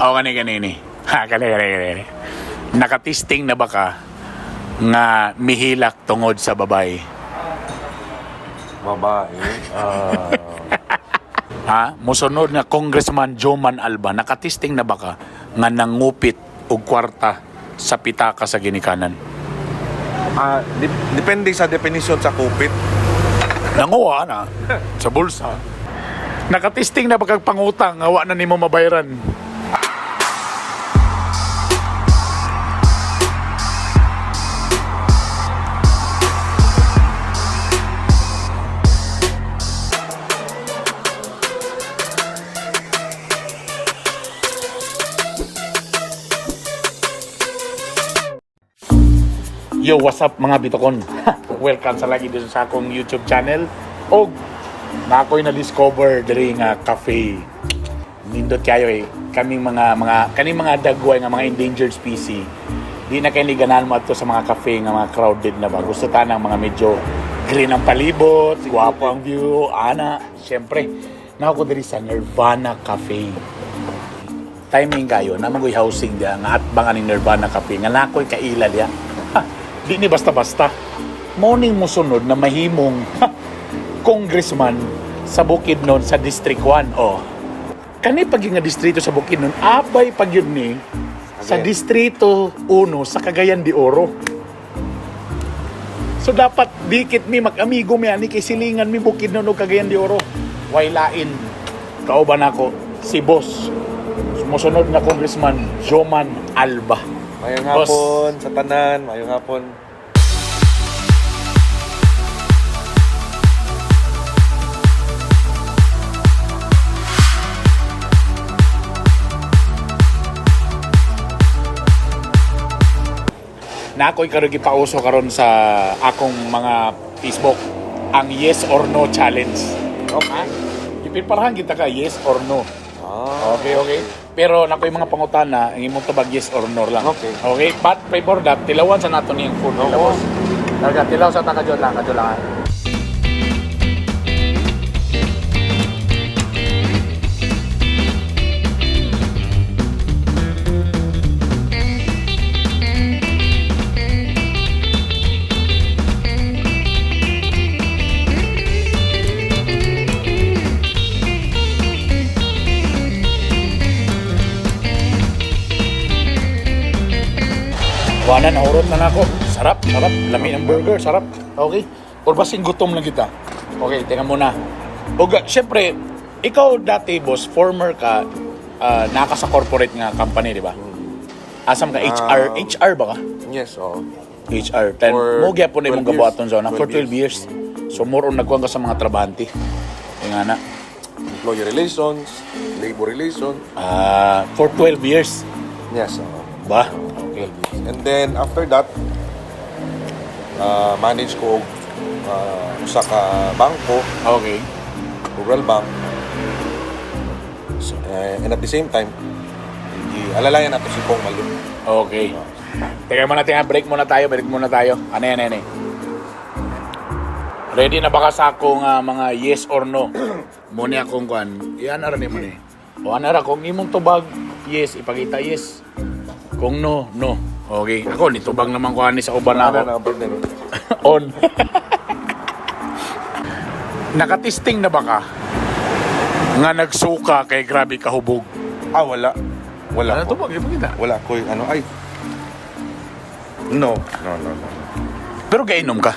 O, kani kani ni. Ha, kani kani kani. Nakatisting na ba ka nga mihilak tungod sa babae? Babae. Ah, Ha? Musunod nga Congressman Joman Alba, nakatisting na ba ka nga nangupit og kwarta sa pitaka sa ginikanan? Depende sa definition sa kupit. Nanguha na sa bulsa. Nakatisting na ba kag pangutang nga wa na nimo mabayran? Yo, what's up mga bitokon? Welcome sa lagi dito sa akong YouTube channel. Og na ako'y na-discover diri nga cafe. Nindot kayo eh. Kaming mga kaning mga dagway nga mga endangered species. Di na kay ni ganahan mo adto sa mga cafe nga mga crowded na ba. Gusto ta ng mga medyo green ang palibot, gwapo ang view, ana. Siyempre, na ako diri sa Nirvana Cafe. Timing kayo na magoy housing diya nga atbang aning Nirvana Cafe nga nakoy kaila diya. Ha, di ni basta-basta. Morning mo sunod na mahimong ha, congressman sa Bukidnon sa District 1. Oh. Kani pag nga distrito sa Bukidnon, abay pag yun ni sa Cagayan. Distrito 1 sa Cagayan de Oro. So dapat dikit mi mag-amigo mi ani kay silingan mi Bukidnon og Cagayan de Oro. Way lain. Kauban ako si boss. Mosunod na Congressman Joman Alba. Mayong Boss. hapon sa tanan, mayong hapon. Na ako'y karon gipauso karon sa akong mga Facebook ang yes or no challenge. Okay. Ipiparahan kita ka yes or no. Ah, Okay. Pero nakoy mga pangutana, ang imong tubag yes or no lang. Okay. Okay, but before that, tilawan sa nato niyang food. Oo. Tilawan. Talaga, tilaw sa takadyo lang, kadyo lang. Wala, nahurot na nako. Sarap, sarap. Lami ng burger, sarap. Okay. Or basin gutom lang kita. Okay, teka muna. Oga, syempre, ikaw dati, boss, former ka, naka sa corporate nga company, di ba? Asam ka, HR, HR ba ka? Yes, oo. HR. Ten, For mo gyapon na imong 12 years. gabuhaton sa una, for 12 12 years. So, more on nagkuhan ka sa mga trabahante. Yung nga na. Employee relations, labor relations. Ah, for 12 years. Yes, oo. Ba? Okay. And then after that, manage ko og usa ka bangko, Okay. rural bank. So, and at the same time, alalayan nato si Kong Malu. Okay. Teka muna, teka, break muna tayo, break muna tayo. Ano yan, ano yan? Ready na ba ka sa akong mga yes or no? Muna akong kuan. Yan ara ni mo ni. O ano ra kung imong tubag yes, ipakita yes. Kung no, no. Okay. Ako nitubag naman ko ani sa uban na Ano ako. na ang partner? On. Nakatisting na ba ka? Nga nagsuka kay grabe kahubog. Ah, wala. Wala Ano ko. tubag ipakita? Wala ko ano ay. No, no, no, no. Pero gainom ka.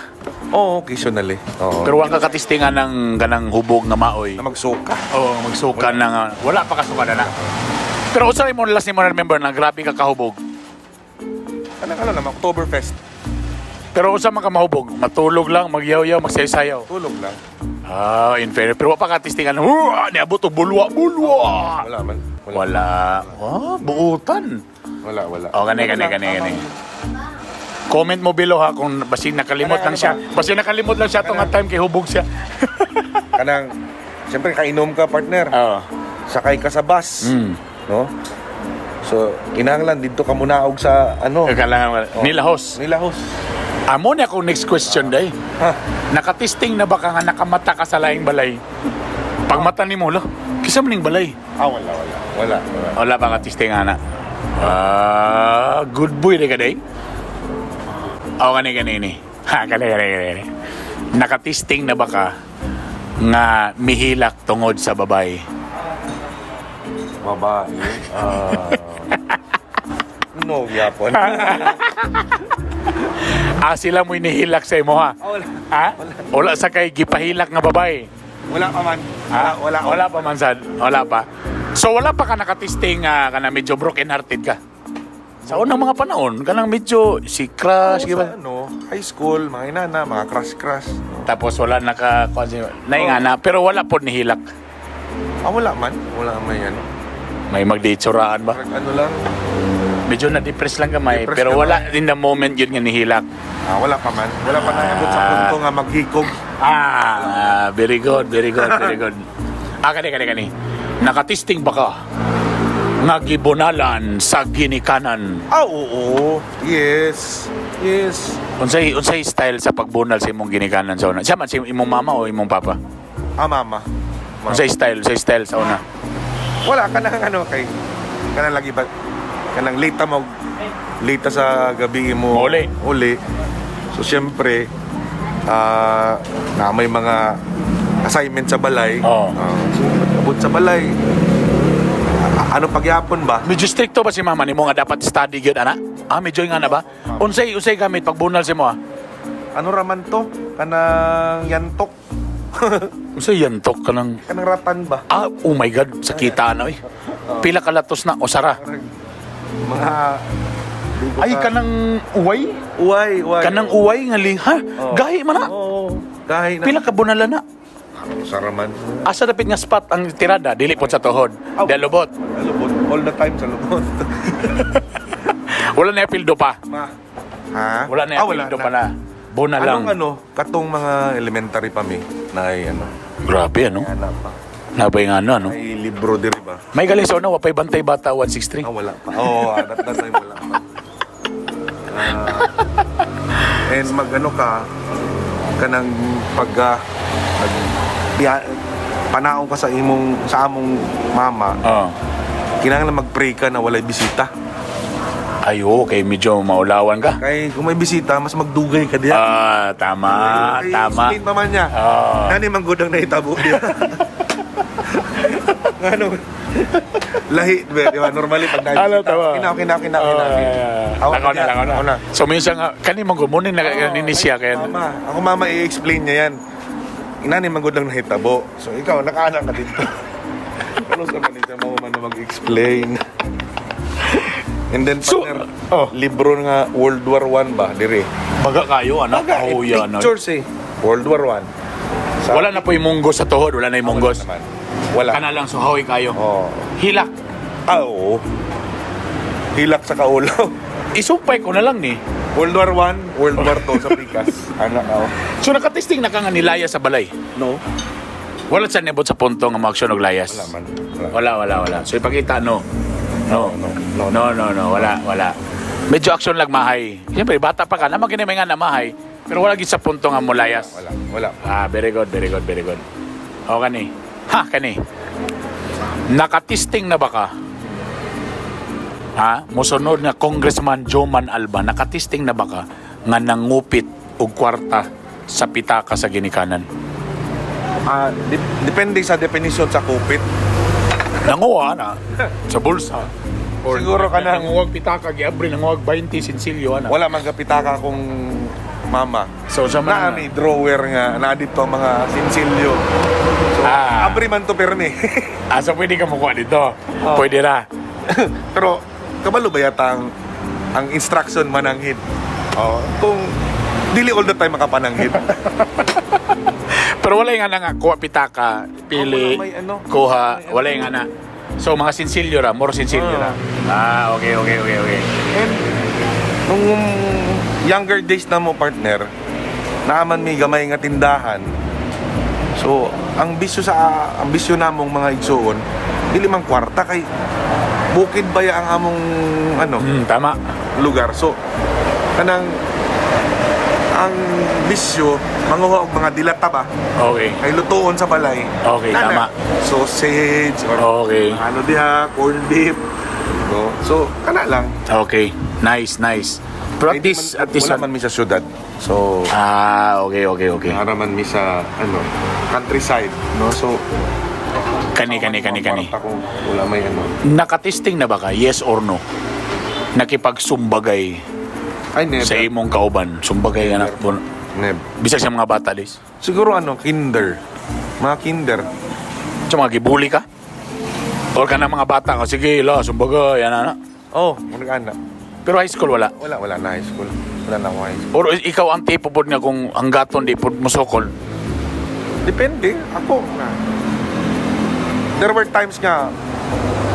Oo, occasionally. Oo. Pero wala ka katistingan ng ganang hubog nga maoy. Na magsuka. Oo, magsuka na nga. Wala pa kasuka na na. Pero usa mo last ni mo remember na grabe ka kahubog. Ano ano naman, Oktoberfest. Pero usa man ka mahubog, matulog lang, magyaw-yaw, magsayaw-sayaw. Tulog lang. Ah, in fairness. Pero wa pa katistingan, huwa, niabot og bulwa, bulwa. Wala man. Wala. Wala. Ah, buutan. Wala, wala. Oh, kani, kani, kani, kani. Comment mo below ha kung basin nakalimot Ano, lang ano siya. Basin nakalimot lang siya tong time kay hubog siya. Kanang, siyempre kainom ka, partner. Oo. Sakay ka sa bus. No? So, kinahanglan dito ka munaog sa ano? Kailangan nilahos. Nilahos. Amo ni akong next question day. Ha? Nakatisting na ba ka nga nakamata ka sa laing balay? Pagmata nimo lo, kinsa man ning balay? Ah, wala, wala. Wala, wala. Wala pa ka testing ana. Ah, good boy rin ka day. Ako kani kani ni. Ha, kani kani kani. Nakatesting na ba ka nga mihilak tungod sa babae? Babae. Ah. No, yapon. Ah, sila mo'y nihilak sa imo ha? Ah, wala. Ha? Wala sa kay gipahilak nga babae. Wala pa man. Ha? Wala, wala. Wala pa man sad. Wala pa. So wala pa ka nakatesting nga kana medyo broken hearted ka. Sa unang mga panahon, kanang medyo si crush, Oo, di ba? sa ano, high school, mga inana, mga crush-crush. Tapos wala naka naingana, pero wala pod nihilak. Ah, wala man. Wala man yan. May magditsuraan ba? Parang ano lang. Medyo na-depress lang gamay, Depress pero gamay. wala in the moment yun nga nihilak. Ah, wala pa man. Wala pa naabot sa punto nga maghikog. Ah, very good, very good, very good. Ah, kani, kani, kani. Nakatesting ba ka nga gibunalan sa ginikanan? Ah, oo. Yes. Yes. Unsay unsay style sa pagbunal sa imong ginikanan sa una? Siya man si imong mama o imong papa? Ah, mama. Mama. Unsay style sa una? Wala ka nang ano kay kanang lagi ba kanang late ta mo late ta sa gabi mo Uli. uli. So syempre na may mga assignment sa balay. Oo. Ah, so abot sa balay. Ano pagyapon ba? Medyo stricto ba si mama nimo nga dapat study gyud ana? Ah, medyo nga na ba? Unsay unsay gamit pagbunal sa imo ah? Ano raman to? Kanang yantok. Unsay yantok ka ng Kanang ratan ba? Ah, oh my God, sa kita na oy. Pila ka latos na osara. Parang mga di ko Ay kanang uway? Uway, uway. Kanang uway nga li ha? Oo. Gahi man na. Oo. Gahi na. Pila ka bunala na. Sa raman. Asa dapit nga spot ang tirada dili pod sa tuhod. Aw. Dalubot. Sa lubot. All the time sa lubot. Wala na pildo pa. Ma. Ha? Wala na Ah, wala pildo pa na. Buna lang. Anong ano, katong mga elementary pa mi na ay ano, Grabe ano? ana pa. Nabay nga ano, ano? Ay libro diri ba? May galing sa una, wapay bantay bata 163. Ah, wala pa. Oo, oh, that time wala pa. Ah, and mag ano ka, kanang pag nag, panaon ka sa imong sa among mama, Oo. kinahanglan mag-pray ka na walay bisita. Ay, oo, kay medyo maulawan ka. Kay kung may bisita, mas magdugay ka diya. Ah, tama, Kay tama. explain pa man niya. Ah. Nani man gud ang nahitabo diya. Ngano? Lahi, be, di ba? Normally pag Ano, nakikita, tama. kinaw, kinaw, kinaw, kinaw. Ah, langaw na, langaw na. So, minsan nga, kani mong gumunin na kanini siya kaya. Mama, ako mama i-explain niya yan. Inani man gud ang nahitabo. So ikaw, nakaanak ka dito. Ano sa man siya mama man na mag-explain. And then So, partner, oh. libro nga World War One ba dire? Baga kayo, ano? Baga, eh, Oh, yan, ano. pictures eh. World War One. Wala na po yung munggos sa tuhod, wala na yung munggos. Naman. Wala. Kana lang, suhawi kayo. Oh. Hilak. Ah, oo. Hilak sa kaulaw. Isumpay ko na lang ni. World War One, World War Two sa pikas. Anak ako. So, nakatesting na ka nga nilaya sa balay. No? Wala sa nibot sa punto nga maaksyon og layas. Wala man. Wala. Wala, wala, wala. So ipakita, no. No. No, no, No, no, no. Wala, wala. Medyo action lang mahay. Siyempre, bata pa ka. Naman kinimay nga na mahay. Pero wala gid sa punto nga mulayas. Wala. Wala. Ah, very good, very good, very good. O, kani. Ha, kani. Nakatisting na ba ka? Ha? Musunod nga Congressman Joman Alba, nakatisting na ba ka nga nangupit og kwarta sa pitaka sa ginikanan? Ah, depende sa definition sa kupit. Nanguha na sa bulsa. Or Siguro ka na- nanguwag pitaka, giabri nanguwag 20 sinsilyo ana. Wala man kapitaka kung mama. So sa Naa man may drawer nga naa dito ang mga sinsilyo. So, Ah. abri man to permi. Ah, so pwede ka mukuha dito. Oh. Pwede ra. Pero kabalo ba yata ang instruction mananghid? Oh, kung dili all the time makapananghid. Pero wala yung ana nga kuha pitaka, pili, Oh, wala, may ano. kuha, wala yung ana. So mga sinsilyo ra, more sinsilyo ra. Ah, okay. And nung younger days na mo partner, naaman may gamay nga tindahan. So, ang bisyo namong mga igsuon, dili man kwarta kay bukid ba ya ang among ano Tama. lugar. So, kanang Ang bisyo, manguha og mga dilata ba? Kay lutuon sa balay. Okay, Nana, tama. sausage or ano diha, corned beef. No? So, kana lang. Okay. Nice, nice. Pero at Kay di least, at least, wala man mi sa syudad. So, Ah, okay. nara man mi sa ano, countryside, no? So, Kani, kani, kani, kani. kwarta ko, wala may ano. Nakatesting na ba ka? Yes or no? Nakipagsumbagay Ay, never. sa imong kauban. Sumbagay anak po. Never. Bisag sa mga bata, Liz. Siguro ano, kinder. Mga kinder. Sa mga gibuli ka? Or ka na mga bata ka, sige, la, sumbagay, yan, ana. Oh, mga anak. Pero high school, wala. Wala, wala na high school. Wala na ako high school. Or ikaw ang tipo pod nga kung ang gaton di pod mosokol. Depende. Ako, na. There were times nga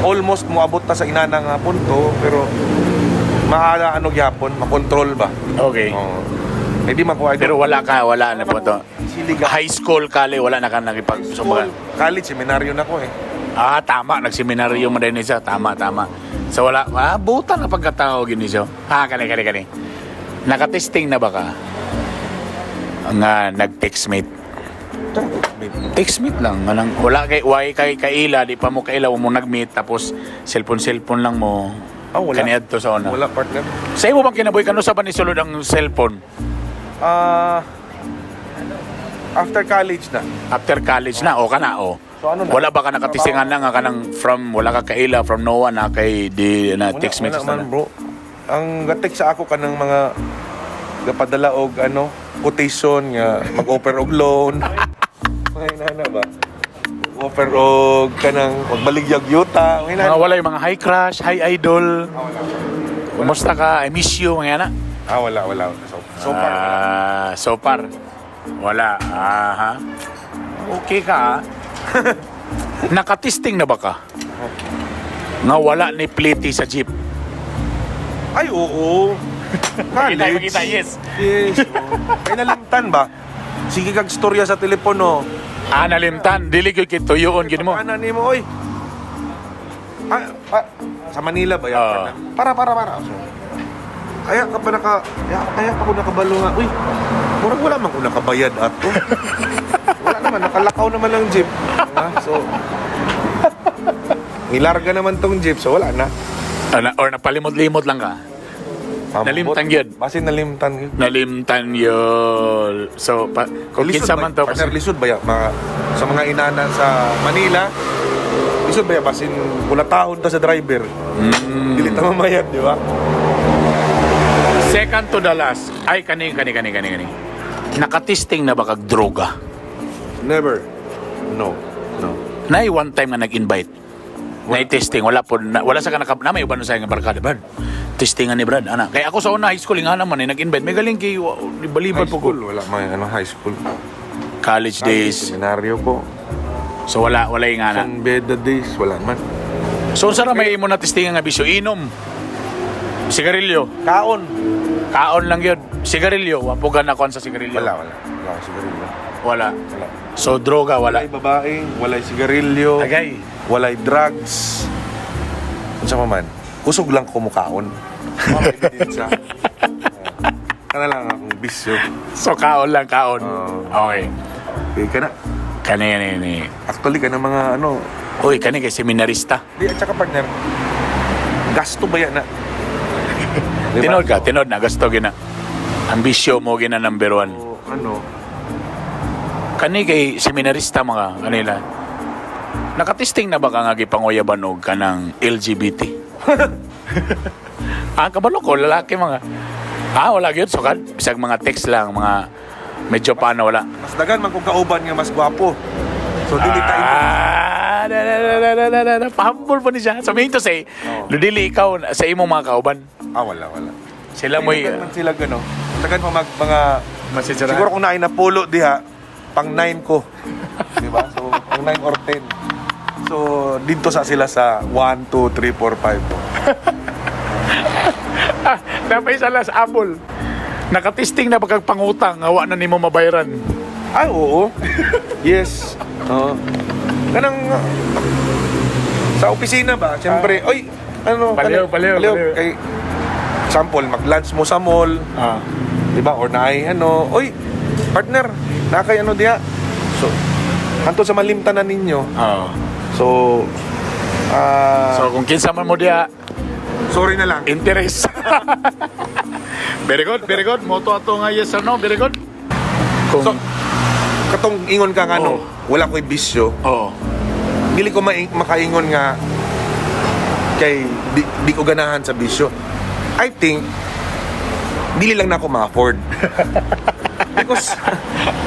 almost moabot ta sa inana nga punto, pero maala ano gyapon, makontrol ba? Okay. Oo. Hindi man ko idol. Pero wala ka, wala na po to. Siliga. High school, kale, wala na ka nakipagsumbagan. College, seminaryo na ko eh. Ah, tama. Nagseminaryo mo din siya. Tama, tama. So wala, buta na pagkatao gini siya. Ah, kani, kani, kani. Nakatesting na ba ka? Nga, nag-textmate. Textmate lang. Anang, wala kay, why kay kaila, di pa mo kaila, mo nag-meet, tapos cellphone-cellphone lang mo. Ah, wala. Kaniadto sa una. Wala, partner. Sa imo bang kinabuhi kano sa ba ni sulod ang cellphone? Ah, after college na. After college na, o ka na, o. So, ano na? Wala ba ka nakatistingan na nga kanang from, wala ka kaila, from no one na kay di na Wala, text wala message man, na. bro. Ang gatik sa ako kanang mga gapadala og ano, quotation nga mag-offer og loan. Mga inana ba? Offer og kanang magbaligyag yuta. Mga inana. Mga wala yung mga high crush, high idol. Ah, wala. Kumusta ka? I miss you, mga na. Ah, wala, wala. So far, wala. Ah, so far. Wala. Aha. Okay ka, ah. Nakatesting na ba ka? Nga wala ni pliti sa jeep. Ay, oo. College. Makita, yes. Yes. Oo. Ay, nalimtan ba? Sige kag storya sa telepono. Ah, nalimtan. Dili ko kituyoon gid mo. Ano nimo, oy? Ah, ah, sa Manila ba yan? Oo. Para, para, para. So, kaya ka pa naka, kaya pa ko nakabalo nga. Uy, murag wala man ko nakabayad ato. Wala naman, nakalakaw naman ang jeep. Ah, so, nilarga naman tong jeep, so wala na. Ah, or napalimot-limot lang ka. Ambot. Nalimtan yun. Basin nalimtan yun. Nalimtan yun. So, pa, kung Lisod kinsa ba- man to. Partner, lisod ba ya? Mga, sa mga inana sa Manila, lisod ba ya? Basin kulatahon ta sa driver. Dili ta mamayad, di ba? Second to the last. Ay, kani, kani, kani, kani, kani. Nakatesting na ba kag droga? Never. No. No. Nay one time nga nag-invite. Nay testing wala po na, wala sa kanaka na may uban sa nga barkada, Brad. Testingan ni Brad ana. Kay ako sa una high school nga naman eh, nag-invite. May galing kay balibad High po ko. school, wala may ano, high school. College days. Seminaryo ko. So wala wala yung ana. San Beda days, wala man. So unsa ra may imo na testingan nga bisyo? Inom. Sigarilyo. Kaon. Kaon lang yun. Sigarilyo. Wa po ka nakuan sa sigarilyo. Wala, wala. Wala akong sigarilyo. Wala. Wala. So droga wala. Wala'y babae, wala'y sigarilyo, Agay. wala'y drugs. Unsa pa man, kusog lang ko mukaon. Mga ebidensya. Kana lang akong bisyo. So kaon lang kaon. Oo. Okay. Okay, kana. Kani kani ni. Actually, kana mga ano, Uy, kani kay seminarista. di at saka partner, gasto ba yan na? Diba? Tinod ka, tinod na gasto gina. Ambisyo mo gina number one. So, ano, Kani kay seminarista mga kanila. Nakatesting na ba ka nga gipanguyaban og kanang LGBT? Ah, kabalo ko lalaki mga. Ah, wala gyud sukad. Bisag mga text lang, mga medyo paano wala. Mas dagan man kung kauban nga mas gwapo. So dili ta Ah, na, na, na, na, na, na, na, na. Pahambol po ni siya. So, meaning to say, Oo. dili ikaw sa imong mga kauban. Ah, wala, wala. Sila mo'y Dagan man sila gano. Dagan pa mag mga masisira. Siguro kung naay napulo diha, pang 9 ko. Di ba? So, pang 9 or 10. So, dito sa sila sa 1, 2, 3, 4, 5. Ah, napay sa last apple. Nakatesting na pagkag pangutang, awa na nimo mabayaran. Ay, oo. Yes. Oo. Kanang sa opisina ba? Siyempre, oy, ano, Paliw, paliw, paliw. Kay, example, mag-lunch mo sa mall, Ah. Di ba? Or naay ano, "Oy, partner, naa kay ano diha." So, hantod sa malimtan na ninyo. Oo. So, ah, So kung kinsa man mo diha, sorry na lang. Interest. Very good, very good. Moto ato nga yes or no, very good. Kung So, katong ingon ka nga no, wala ko'y bisyo. Dili ko makaingon nga kay di ko ganahan sa bisyo. I think dili lang na ako ma-afford. Because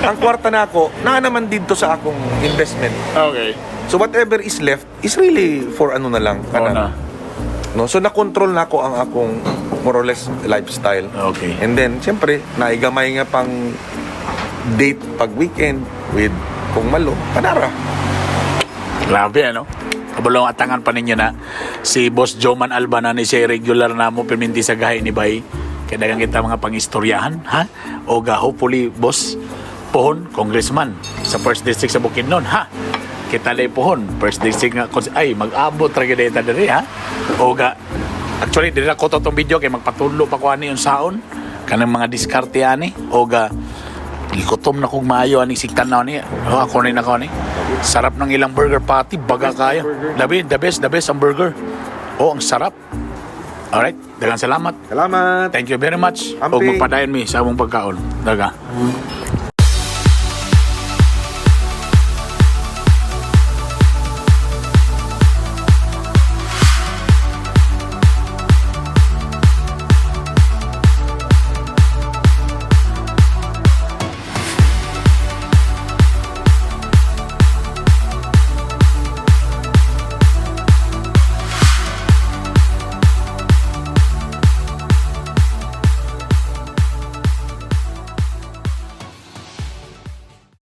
ang kwarta na ako, naa naman dito sa akong investment. So whatever is left is really for ano na lang Oo kanang, na. no? So na-control na ako ang akong more or less lifestyle. And then siyempre, naigamay nga pang date pag weekend with kung malo, kanara. Grabe, ano? Kabulong atangan pa ninyo na si Boss Joman Alba na ni siya regular na mo perminti sa gahay ni Bay. Kaya dagang kita mga pangistoryahan, ha? O ga, hopefully, Boss, pohon, congressman sa first district sa Bukidnon, ha? Kita lay pohon, first district nga, ay, mag-abot ra gyud ta diri, ha? O ga, actually, diri na ko to tong video kay magpatulo pa ko ani yung saon kanang mga diskarte ani o ga gikutom na kog maayo ani siktan na ani. Oh, ako ni nako ani. Sarap ng ilang burger patty, baga kaya. Labi, the best ang burger. Oh, ang sarap. Alright, daghang salamat. Salamat. Thank you very much. Amping. Og magpadayon mi sa among pagkaon. Daga.